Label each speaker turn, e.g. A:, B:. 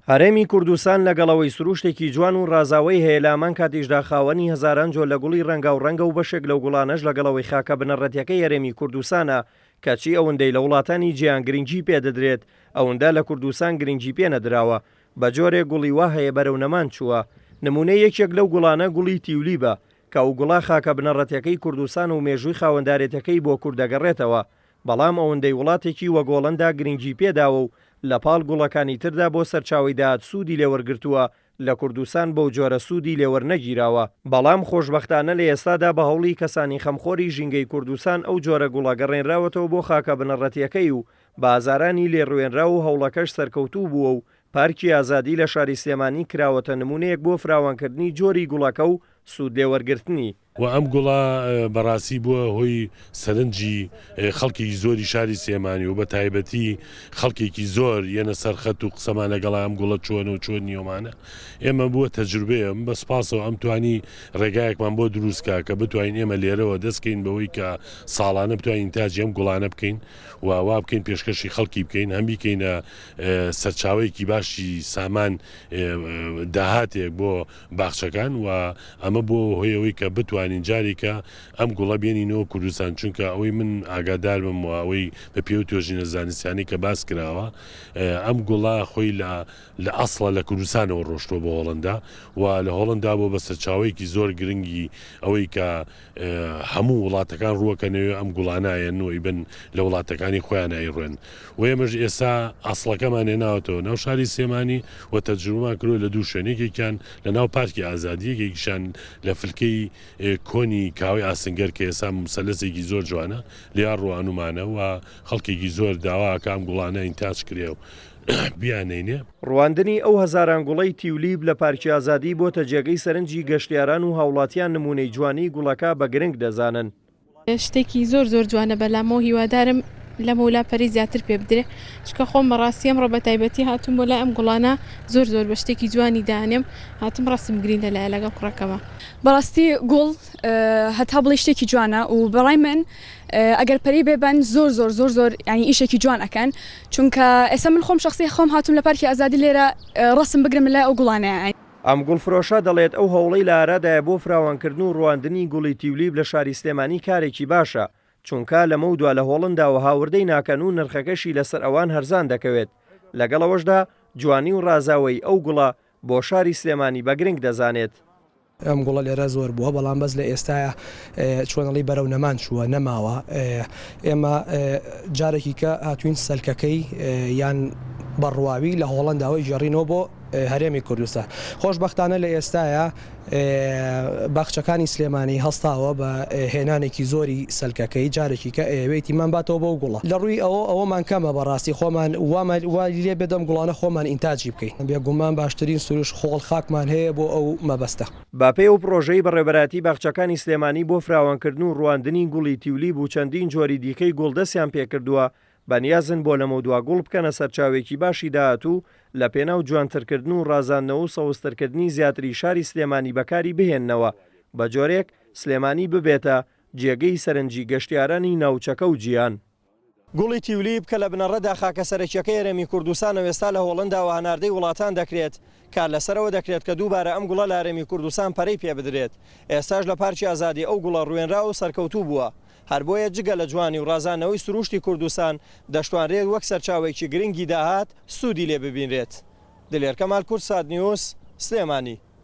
A: هەرێمی کوردستان لەگەڵ ئەوەی سروشتێکی جوان و ڕازاوەی هەیە لە هەمان کاتیشدا خاوەنی هەزاران جۆر لە گوڵی ڕەنگاو ڕەنگە و بەشێک لەو گوڵانەش لەگەڵ ئەوەی خاکە بنەڕەتیەکەی هەرێمی کوردستانە کەچی ئەوندەی لە وڵاتانی جیهان گرنگی پێ دەدرێت ئەوندە لە کوردستان گرنگی پێ نەدراوە بە جۆرێک گوڵی وا هەیە بەرەو نەمان چووە نمونەی یەکێک لەو گوڵانە گوڵی تیولیبە کە ئەو گوڵە خاکە بنەڕەتیەکەی کوردستان و مێژووی خاوەندارێتەکەی بۆ کورد دەگەڕێتەوە بەڵام ئەوەندەی وڵاتێکی وەک هۆڵەندا گرنگی پێداوە و لە پاڵ گوڵەکانی تردا بۆ سەرچاوەی داهات سوودی لێوەرگرتووە، لە کوردستان بەو جۆرە سوودی لێوەرنەگیراوە. بەڵام خۆشبەختانە لە ئێستادا بە هەوڵی کەسانی خەمخۆری ژینگەی کوردستان ئەو جۆرە گوڵە گەڕێنراوەتەوە بۆ خاکە بنەڕەتییەکەی و بە هەزارانی لێ ڕوێنراو و هەوڵەکەش سەرکەوتوو بووە و پارکی ئازادی لە شاری سلێمانی کراوەتە نموونەیەک بۆ فراوانکردنی جۆری گوڵەکە و سوود لێوەرگرتنی.
B: وە ئەم گوڵە بەڕاستی بووە هۆی سەرنجی خەڵکێکی زۆری شاری سلێمانی و بە تایبەتی خەڵکێکی زۆر یەنە سەر خەت و قسەمان لەگەڵا ئەم گوڵە چۆنە و چۆن نییە ئێمە بووە تەجروبەیە بە سوپاسەوە ئەم توانی ڕێگایەکمان بۆ دروست کا کە بتوانین ئێمە لێرەوە دەست کەین بەوەی کە ساڵانە بتوانین ئینتاجی ئەم گوڵانە بکەین و وا بکەین پێشکەشی خەڵکی بکەین هەم بیکەینە سەرچاوەیەکی باشی سامان داهاتێک بۆ باخچەکان و ئەمە بووە هۆی ئەوەی کە بتوانین جارێکە ئەم گوڵە بێنینەوە کوردستان چونکە ئەوەی من ئاگادار بم و ئەوەی بە پێی ئەو توێژینە زانستیانەی کە باس کراوە ئەم گوڵە خۆی لە لە ئەسڵە لە کوردستانەوە ڕۆشتووە بۆ هۆڵندا و لە هۆڵندا بۆ بە سەرچاوەیەکی زۆر گرنگی ئەوەی کە هەموو وڵاتەکان ڕووەکەنەوێ ئەم گوڵانە ئەیەن و ئەیبەن لە وڵاتەکانی خۆیان ئەیڕوێن و ئێمەش ئێستا ئەسڵەکەمان هێناوەتەوە ناو شاری سلێمانی و تەجروبەمان کردووە لە دوو شوێن یەکێکیان لە ناو پارکی ئازادی یەکێکیشان لە فلکەی کۆنی کاوەی ئاسنگەر کە ئێستا موسەلەسێکی زۆر جوانە لێیا ڕوانومانە و خەڵکێکی زۆر داوا ئەکا ئەم گوڵانە ئینتاج کرێ و بیانێینێ.
A: ڕواندنی ئەو هەزاران گوڵەی تیولیپ لە پارکی ئازادی بۆتە جێگەی سەرنجی گەشتیاران و هاوڵاتیان نموونەی جوانیی گوڵەکە بە گرنگ دەزانن.
C: شتێکی زۆر زۆر جوانە بەلامەوە هیوادارم لەمەولا پەرەی زیاتر پێ بدرێ چونکە خۆم بەڕاستی ئەمڕۆ بە تایبەتی هاتووم بۆ لای ئەم گوڵانە زۆر زۆر بە شتێکی جوانی دانێم هاتم ڕەسم بگرین لەلایە لەگەڵ کوڕەکەمە.
D: بەڕاستی گوڵ هەتا بڵێی شتێکی جوانە و بەڕای من ئەگەر پەرەی بێ بەن زۆر زۆر زۆر زۆر یانی ئیشێکی جوان ئەکەن چونکە ئێستا من خۆم شەخسی خۆم هاتووم لە پارکی ئازادی لێرە ڕەسم بگرم لەلای ئەو گوڵانەیە.
A: ئەم گوڵفرۆشە دەڵێت ئەو هەوڵەی لە ئارادایە بۆ فراوانکردن و ڕواندنی گوڵی تیولیپ لە شاری سلێمانی کارێکی باشە، چونکا لەمەودوا لە هۆڵنداوە هاوردەی ناکەن و نرخەکەشی لەسەر ئەوان هەرزان دەکەوێت، لەگەڵ ئەوەشدا جوانی و ڕازاوەیی ئەو گوڵە بۆ شاری سلێمانی بە گرنگ دەزانێت.
E: ئەم گوڵە لێرە زۆر بووە بەڵام بەس لە ئێستایا چۆن ئەڵێی بەرەو نەمان چووە نەماوە ئێمە جارێکی کە هاتوین سەلکەکەی یان بەڕواوی لە هۆڵەنداوە گێڕینەوە بۆ هەرێمی کوردستان خۆشبەختانە لە ئێستایا باخچەکانی سلێمانی هەستاوە بە هێنانێکی زۆری سەلکەکەی جارێکی کە ئەیەوێتی مان باتەوە بەو گوڵە لە ڕووی ئەوە ئەوەمان کەمە بەڕاستی خۆمان وامان وای لێ بێت ئەم گوڵانە خۆمان ئینتاجی بکەین بێگومان باشترین سروشت خۆڵ خاکمان هەیە بۆ ئەو مەبەستە.
A: بەپێی ئەو پڕۆژەی بەڕێوەبەرایەتی باخچەکانی سلێمانی بۆ فراوانکردن و ڕواندنی گوڵی تیولیب و چەندین جۆری دیکەی گوڵ دەستیان پێکردووە، بەنیازن بۆ لەمەودوا گوڵ بکەنە سەرچاوەیەکی باشی داهات و لەپێناو جوانترکردن و ڕازاندنەوە و سەوزترکردنی زیاتری شاری سلێمانی بەکاری بهێننەوە بەجۆرێک سلێمانی ببێتە جێگەی سەرنجی گەشتیارانی ناوچەکە و جیهان. گوڵی تیولیپ کە لە بنەڕەتدا خاکە سەرەکییەکەی هەرێمی کوردستانە و ئێستا لە هۆڵەنداوە هەناردەی وڵاتان دەکرێت، کار لەسەرەوە دەکرێت کە دووبارە ئەم گوڵە لە هەرێمی کوردستان پەرەی پێبدرێت. ئێستاش لە پارکی ئازادی ئەو گوڵە ڕوێنراوە و سەرکەوتوو بووە. هەر بۆیە جگە لە جوانی و ڕازاندنەوەی سرووشتی کوردستان، دەشتوانرێت وەک سەرچاوەیەکی گرنگی داهات سوودی لێ ببینرێت. دلێر کەمال کوردسات نیوز، سلێمانی.